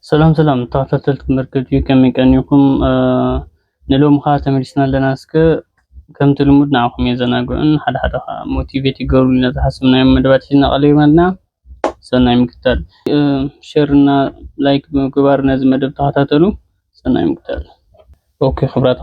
ሰላም ሰላም ተኸታተልቲ መርክብ ቲቪ፣ ከመይ ቀኒኹም? ንሎሚ ኸዓ ተመሊስና ኣለና። እስከ ከምቲ ልሙድ ንዓኹም የዘናግዑን ሓደ ሓደ ኸዓ ሞቲቬት ይገብሩ ኢልና ዝሓሰብናዮም መደባት ሒዝና ቀሪብና ኣለና። ሰናይ ምክታል። ሸር እና ላይክ ብምግባር ነዚ መደብ ተኸታተሉ። ሰናይ ምክታል። ኦኬ ክብራት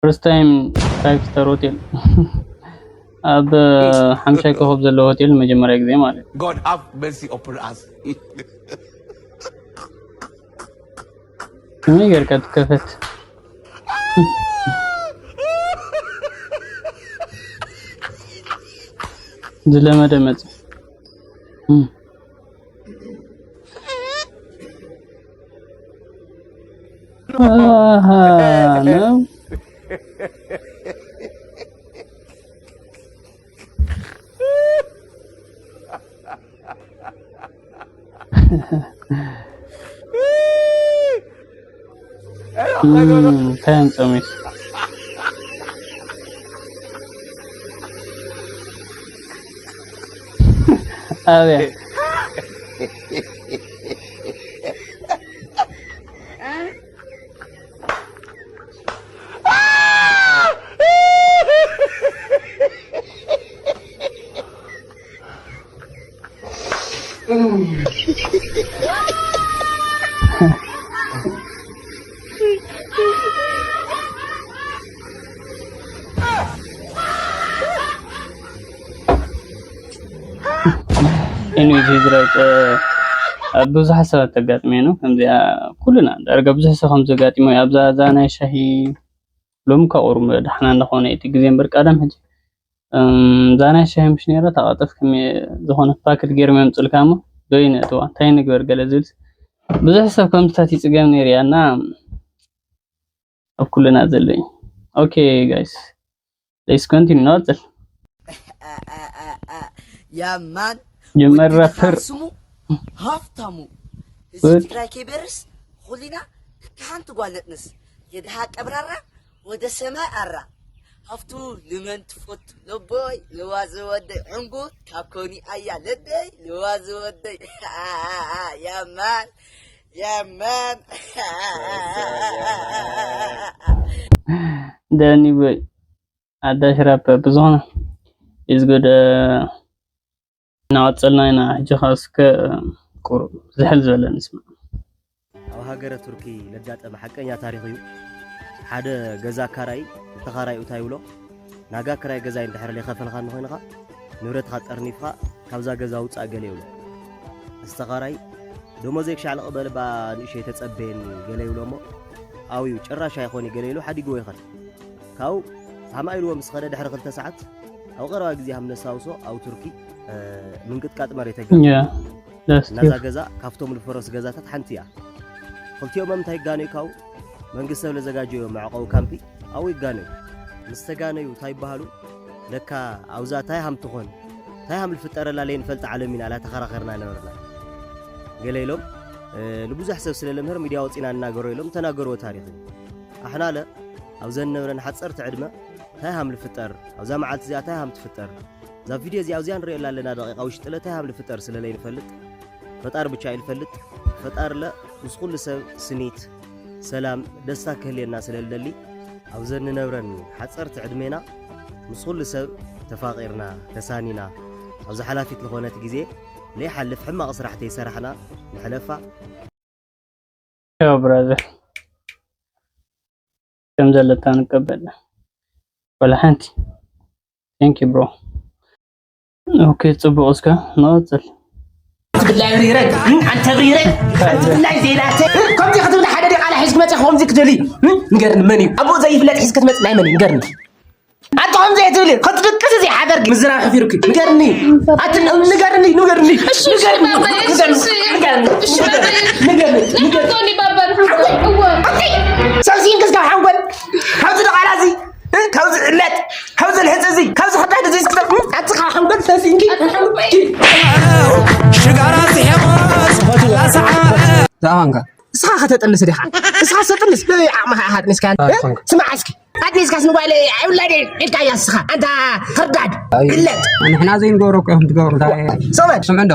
ፈርስት ታይም ፋይቭ ስታር ሆቴል ኣብ ሓምሻይ ኮኸብ ዘለዎ ሆቴል መጀመርያ ግዜ ማለት እዩ። God have mercy upon us. ከመይ ጌርካ ትከፈት? ዝለመደ መጽ Anyways, ብዙሓት ሰባት ተጋጥመ ነው ከምዚኣ ኩልና ዳርጋ ብዙሕ ሰብ ከም ዘጋጥሞ ኣብዛ ዛ ናይ ሻሂ ሎሚ እኳ ቁሩብ ዳሕና እንዳኾነ እቲ ግዜ እምበር ቀደም ሕጂ እዛ ናይ ሻሂ ምሽ ነይራ ተቐጠፍ ከም ዝኾነ ፓክት ገይሮም የምፅልካ እሞ ዶ ይነእትዋ እንታይ ንግበር ገለ ዝብል ብዙሕ ሰብ ከምዚታት ይፅገም ነይሩ እያ እና ኣብ ኩልና ዘሎ እዩ። Okay guys, let's continue ንቐፅል። ያማን ጀመር ራፐር ስሙ ሀብታሙ እዚ ትግራይ ከይበርስ ኹሊና ከሓንቲ ጓል ነጥንስ የድሃ ቀብራራ ወደ ሰማይ ኣራ ሃፍቱ ልመን ትፈቱ ለቦይ ልዋ ዝወደይ ዕንጉ ካብ ኮኒ ኣያ ለደይ ልዋ ዝወደይ ያማን ያማን ደኒ ቦይ ኣዳሽ ራፐር ብዝኾነ is good. እናቐፀልና ኢና ሕጂ ኸዓ እስከ ቁሩብ ዝሕል ዝበለ ንስማዕ። ኣብ ሃገረ ቱርኪ ለጋጠመ ሓቀኛ ታሪኽ እዩ። ሓደ ገዛ ኣካራይ ንተኻራዩ እንታይ ይብሎ፣ ናጋ ክራይ ገዛይ እንድሕር ዘይኸፈልካኒ ኮይንኻ ንብረትኻ ጠርኒፍኻ ካብዛ ገዛ ውፃእ ገለ ይብሎ። እዚ ተኻራይ ደሞዘይ ክሻዕ ልቕ በል እባ ንእሸይ ተፀበየኒ ገለ ይብሎ እሞ ኣው እዩ ጭራሽ ኣይኾን ገለ ኢሉ ሓዲግዎ ይኸድ። ካብኡ ሃማኢልዎ ምስ ኸደ ድሕሪ ክልተ ሰዓት ኣብ ቀረባ ግዜ ሃም ነሳውሶ ኣብ ቱርኪ ምንቅጥቃጥ መሬት ኣጋጠመ። Yeah, that's እናዛ true. ገዛ ካብቶም ልፈረሱ ገዛታት ሓንቲ እያ። ክልቲኦም እንታይ ይጋነዩ ካብኡ መንግስቲ ሰብ ለዘጋጀዮ መዕቆቢ ካምፒ ኣብኡ ይጋነዩ። ምስ ተጋነዩ እንታይ ይበሃሉ ለካ ኣብዛ ታይ ሃም ትኾን ታይ ሃም ልፍጠረላ ለይንፈልጥ ዓለም ኢና ላተኸራኸርና ነበርና። ገለ ኢሎም ንብዙሕ ሰብ ስለ ለምህር ሚድያ ወፂና እናገሮ ኢሎም ተናገርዎ ታሪኽ እዩ። ኣሕና ለ ኣብዘን ነብረን ሓፀርቲ ዕድመ ታይ ሃም ልፍጠር ኣብዛ መዓልቲ እዚኣ ታይ ሃም ትፍጠር እዛ ቪድዮ እዚኣ ኣብዚኣ ንሪኦ ኣለና ደቂቃ ውሽጢ ለ ታይ ሃም ልፍጠር ስለ ለይንፈልጥ ፈጣር ብቻ እዩ ልፈልጥ። ፈጣር ለ ምስ ኩሉ ሰብ ስኒት ሰላም ደስታ ክህልየና ስለ ልደሊ ኣብዘን ንነብረን ሓፀርቲ ዕድሜና ምስ ኩሉ ሰብ ተፋቒርና ተሳኒና ኣብዚ ሓላፊት ልኾነት ግዜ ለይሓልፍ ሕማቕ ስራሕ ተይሰራሕና ንሕለፋ። ያው ብራዘር ከም ዘለታ ንቀበል ወላ ሓንቲ። Thank you bro። Okay ፅቡቕ እስከ ንቐፅል። ትብላይ ሪረግ ኣንተ ሪረግ ትብላይ ዜናተ ከምዚ ክትብል ሓደ ዲቃላ ሒዝክ መፅእ ከምዚ ክትብል ንገርኒ መን እዩ ኣብኡ ዘይፍለጥ ሒዝክ ትመፅእ ናይ መን እዩ ንገርኒ ኣንተ ከምዚ እየ ትብል ክትድቅስ እዚ ሓደርጊ ምዝራብ ሕፊርኪ ንገርኒ ኣቲ ንገርኒ ንገርኒ ሰብሲንክስ ካብ ሓንጎል ካብዚ ዲቃላ እዚ ካብዚ ዕለት ካብዚ ልሕፂ እዚ ካብዚ ክዳን እዚ ስክተ ኣቲ ካብ ሓንጎል ሰብሲንኪ ሽጋራ ዝሔወ ዝፈትዋ ሰዓረ ዝኣባንካ እስኻ ከተጥንስ ዲኻ እስኻ ሰጥንስ በበይ ዓቕምኻ ኢኻ ኣጥኒስካ ስማዕ እስኪ ኣጥኒስካስ ንጓለ ኣይውላደ ኢልካ እያ እስኻ ኣንታ ኸርዳድ ዕለት ንሕና ዘይንገብሮ እኮ ኢኹም ትገብሩ እንታይ ሰመድ ስምዑ እንዶ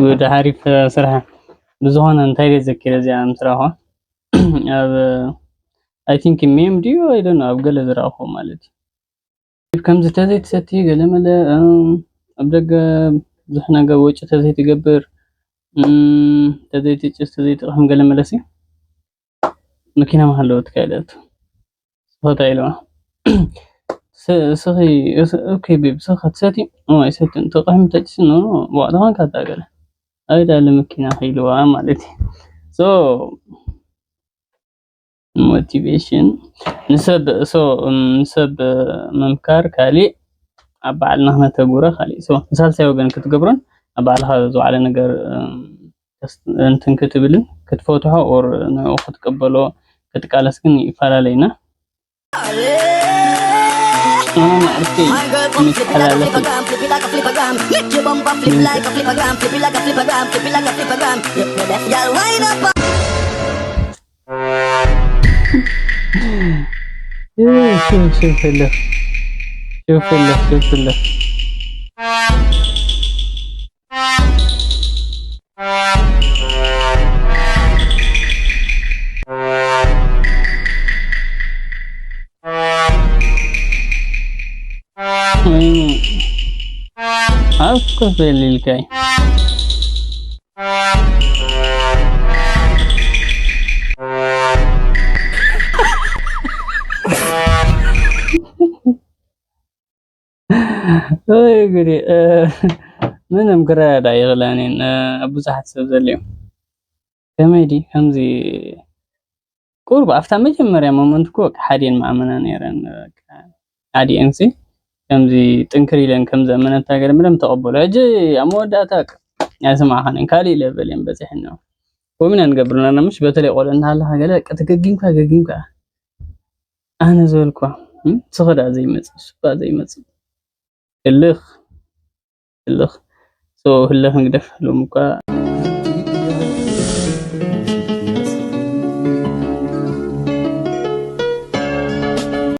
ጉድ ሓሪፍ ስራሕ። ብዝኾነ እንታይ ደይ ዘኪረ እዚኣ ምስራሖ ኣብ I think ሜም ድዩ I don't know ኣብ ገለ ዝረኣኹ ማለት እዩ። ከምዚ ተዘይትሰቲ ገለ መለ ኣብ ደገ ብዙሕ ነገር ወጪ ተዘይትገብር ተዘይትጭስ ተዘይትቕሕም ገለ መለሲ መኪና መሃለወት ካይለት ስኸታ ኢለዋ ስኺ ኦኬ ቤብ ስኸ ትሰቲ ኣይሰትን ተቕሕም ተጭስ ኖ ዋዕዳ ኾንካ ታገለ ኣይዳለ መኪና ከይልዋ ማለት እዩ። So ሞቲቬሽን ንሰብ so ንሰብ ምምካር ካሊእ ኣብ ባዕልና ክነተግብሮ ካሊእ so ንሳልሳይ ወገን ክትገብሮን ኣብ ባዕልኻ ዝወዓለ ነገር እንትን ክትብልን ክትፈትሖ or ንኡ ክትቀበሎ ክትቃለስ ግን ይፈላለዩና። ኣነ ንዕርፍተይ ምስ ተላለፈ شوف شوف شوف له شوف له شوف له ኣብ ኮፍ በል ኢልካይ ወይ ጉዲ ምንም ክረዳዳ ይኽእላን እየን ብዙሓት ሰብ ዘልዮም ከመይ ዲ ከምዚ ቁሩብ ኣብታ መጀመርያ ሞመንት እኮ ሓደ እየን ማእመና ነይረን ሓደ እየን ሲ ከምዚ ጥንክር ኢለን ከም ዘመነታ ገለ ምለም ተቐበሉ ሕጂ ኣብ መወዳእታ ኣይሰማዕኻን እየን ካልእ ለቨል እየን በፂሐን ነው ኮሚና ንገብርና ምሽ በተለይ ቆልዑ እናሃለኻ ገለ ተገጊምካ ገጊምካ ኣነ ዝበልኳ ስኸዳ ዘይመፅእ ሱባ ዘይመፅእ ህልኽ ህልኽ ህልኽ ንግደፍ ሎም እኳ